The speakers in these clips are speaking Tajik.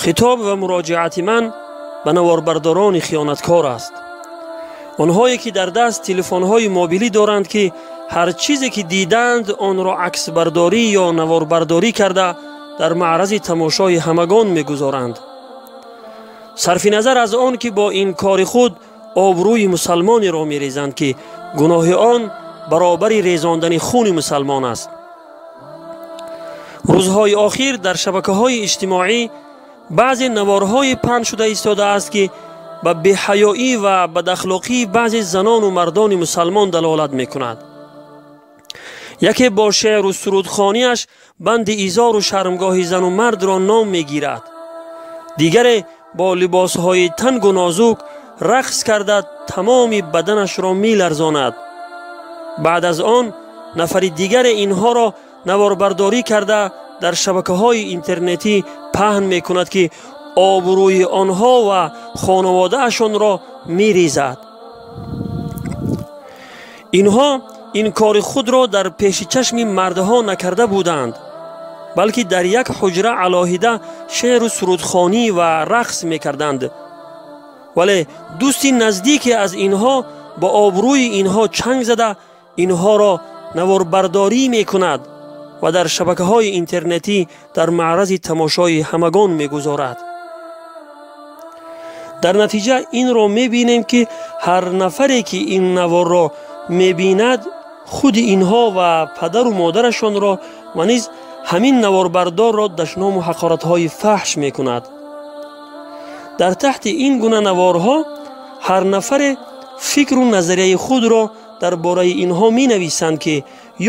Хитоб ва муроҷиати ман ба наворбардорони хиёнаткор аст. Онҳое ки дар даст телефонҳои мобилӣ доранд, ки ҳар чизе ки диданд онро аксбардорӣ ё наворбардорӣ карда дар маърази тамошои ҳамагон мегузоранд. Сарфи назар аз он ки бо ин кори худ обрӯи мусалмонеро мерезанд, ки гуноҳи он баробари резондани хуни мусалмон аст. Рӯзҳои охир дар шабакаҳои иҷтимоӣ баъзе наворҳои паҳн шуда истодааст, ки ба беҳаёӣ ва бадахлоқии баъзе занону мардони мусалмон далолат мекунад. Яке бо шеъру сурудхониаш банди изору шармгоҳи зану мардро ном мегирад, дигаре бо либосҳои тангу нозук рақс карда тамоми баданашро меларзонад. Баъд аз он нафари дигаре инҳоро наворбардорӣ карда дар шабакаҳои интернетӣ паҳн мекунад, ки обрӯи онҳо ва хонаводаашонро мерезад. Инҳо ин кори худро дар пеши чашми мардҳо накарда буданд, балки дар як ҳуҷра алоҳида шеъру сурудхонӣ ва рақс мекарданд. Вале дӯсти наздике аз инҳо ба обрӯи инҳо чанг зада инҳоро наворбардорӣ мекунад ва дар шабакаҳои интернетӣ дар маърази тамошои ҳамагон мегузорад. Дар натиҷа инро мебинем, ки ҳар нафаре ки ин наворро мебинад, худи инҳо ва падару модарашонро ва низ ҳамин наворбардорро дашному ҳақоратҳои фаҳш мекунад. Дар таҳти ин гуна наворҳо ҳар нафаре фикру назарияи худро дар бораи инҳо менависанд, ки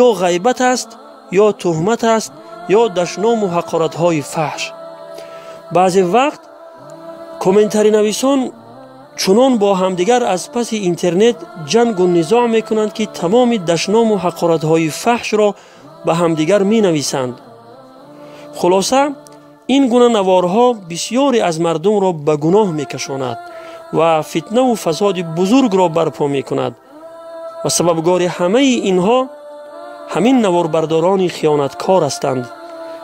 ё ғайбат аст, ё туҳмат аст, ё дашному ҳақоратҳои фаҳш. Баъзе вақт комментаринависон чунон бо ҳамдигар аз паси интернет ҷангу низоъ мекунанд, ки тамоми дашному ҳақоратҳои фаҳшро ба ҳамдигар менависанд. Хулоса, ин гуна наворҳо бисёре аз мардумро ба гуноҳ мекашонад ва фитнаву фасоди бузургро барпо мекунад ва сабабгори ҳамаи инҳо ҳамин наворбардорони хиёнаткор ҳастанд,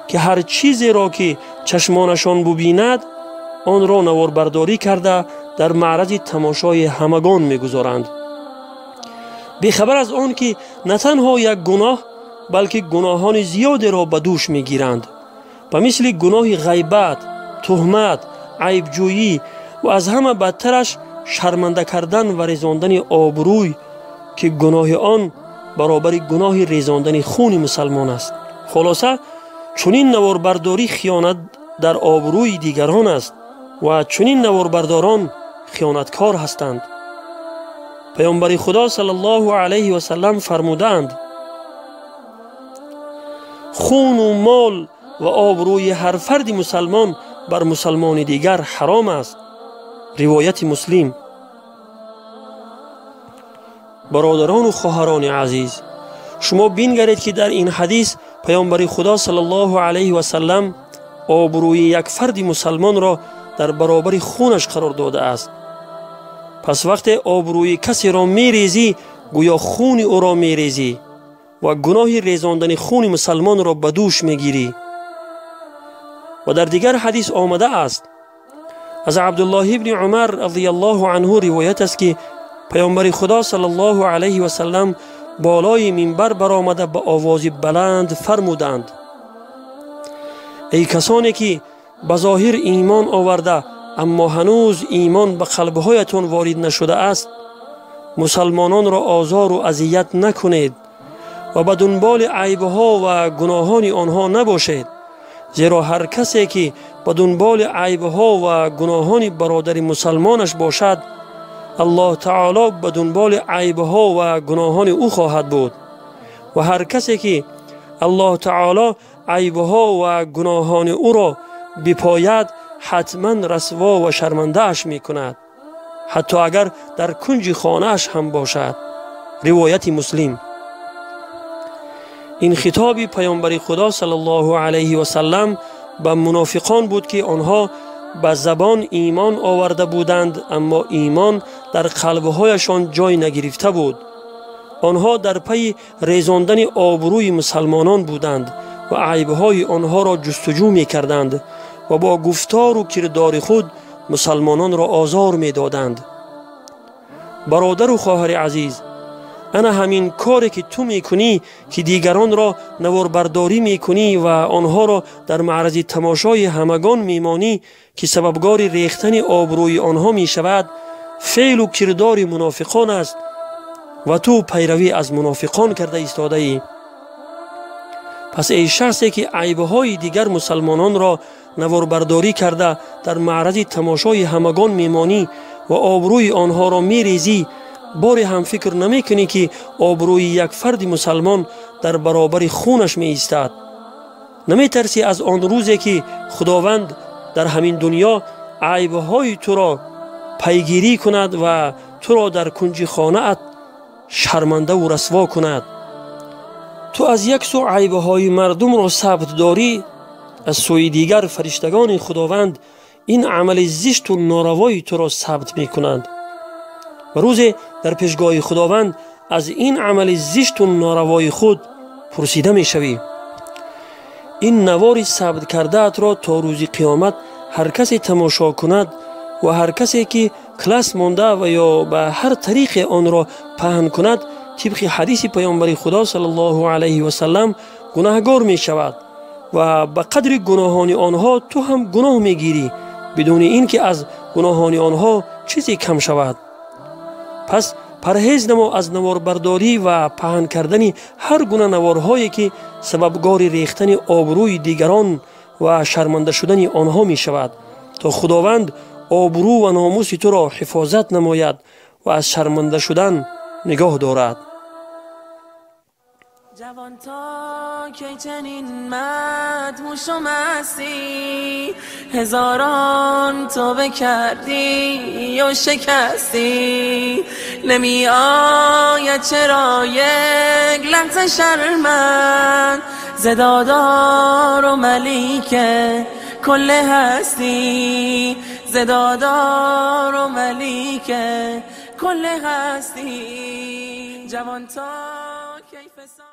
ки ҳар чизеро ки чашмонашон бубинад, онро наворбардорӣ карда дар маърази тамошои ҳамагон мегузоранд, бехабар аз он ки на танҳо як гуноҳ, балки гуноҳони зиёдеро ба дӯш мегиранд, ба мисли гуноҳи ғайбат, туҳмат, айбҷӯӣ ва аз ҳама бадтараш шарманда кардан ва резондани обрӯй, ки гуноҳи он баробари гуноҳи резондани хуни мусалмон аст. Хулоса, чунин наворбардорӣ хиёнат дар обрӯи дигарон аст ва чунин наворбардорон хиёнаткор ҳастанд. Паёмбари Худо саллаллоҳу алайҳи васаллам фармудаанд: хуну мол ва обрӯи ҳар фарди мусалмон бар мусалмони дигар ҳаром аст. Ривояти Муслим. Бародарону хоҳарони азиз, шумо бингаред, ки дар ин ҳадис паёмбари Худо саллаллоҳу алайҳи васаллам обрӯи як фарди мусалмонро дар баробари хунаш қарор додааст. Пас вақте обрӯи касеро мерезӣ, гӯё хуни ӯро мерезӣ ва гуноҳи резондани хуни мусалмонро ба дӯш мегирӣ. Ва дар дигар ҳадис омадааст, аз Абдуллоҳ ибни Умар радиаллоҳу анҳу ривоят аст, ки паёмбари Худо саллаллоҳу алайҳи васаллам болои минбар баромада ба овози баланд фармуданд: эй касоне ки ба зоҳир имон оварда, аммо ҳанӯз имон ба қалбҳоятон ворид нашудааст, мусалмононро озору азият накунед ва ба дунболи айбҳо ва гуноҳони онҳо набошед, зеро ҳар касе ки ба дунболи айбҳо ва гуноҳони бародари мусалмонаш бошад, Аллоҳ таоло ба дунболи айбҳо ва гуноҳони ӯ хоҳад буд ва ҳар касе ки Аллоҳ таоло айбҳо ва гуноҳони ӯро бипояд, ҳатман расво ва шармандааш мекунад, ҳатто агар дар кунҷи хонааш ҳам бошад. Ривояти Муслим. Ин хитоби паёмбари Худо саллаллоҳу алайҳи васаллам ба мунофиқон буд, ки онҳо ба забон имон оварда буданд, аммо имон дар қалбҳояшон ҷой нагирифта буд. Онҳо дар пайи резондани обрӯи мусалмонон буданд ва айбҳои онҳоро ҷустуҷӯ мекарданд ва бо гуфтору кирдори худ мусалмононро озор медоданд. Бародару хоҳари азиз, ана ҳамин коре ки ту мекунӣ, ки дигаронро наворбардорӣ мекунӣ ва онҳоро дар маърази тамошои ҳамагон мемонӣ, ки сабабгори рехтани обрӯи онҳо мешавад, феълу кирдори мунофиқон аст ва ту пайравӣ аз мунофиқон карда истодаӣ. Пас эй шахсе ки айбҳои дигар мусалмононро наворбардорӣ карда дар маърази тамошои ҳамагон мемонӣ ва обрӯи онҳоро мерезӣ, боре ҳам фикр намекунӣ, ки обрӯи як фарди мусалмон дар баробари хунаш меистад. Наметарсӣ аз он рӯзе, ки Худованд дар ҳамин дунё айбҳои туро пайгирӣ кунад ва туро дар кунҷи хонаат шармандаву расво кунад. Ту аз як сӯ айбҳои мардумро сабт дорӣ, аз сӯи дигар фариштагони Худованд ин амали зишту норавои туро сабт мекунанд ва рӯзе дар пешгоҳи Худованд аз ин амали зишту норавои худ пурсида мешавӣ. Ин навори сабт кардаатро то рӯзи қиёмат ҳар касе тамошо кунад ва ҳар касе ки класс монда ва ё ба ҳар тариқе онро паҳн кунад, тибқи ҳадиси Паёмбари Худо саллаллоҳу алайҳи васаллам гунаҳгор мешавад ва ба қадри гуноҳони онҳо ту ҳам гуноҳ мегирӣ, бидуни ин ки аз гуноҳони онҳо чизе кам шавад. Пас парҳез намо аз наворбардорӣ ва паҳн кардани ҳар гуна наворҳое, ки сабабгори рехтани обрӯи дигарон ва шарманда шудани онҳо мешавад, то Худованд обрӯ ва номуси туро ҳифозат намояд ва аз шарманда шудан нигоҳ дорад. جوان تا کی چنین مدهوش و مستی، هزاران توبه کردی و شکستی، نمی آید چرا یک لحظه شرمت ز دادار و ملیک کل هستی، ز دادار و ملیک کل هستی. جوان تا کی فساد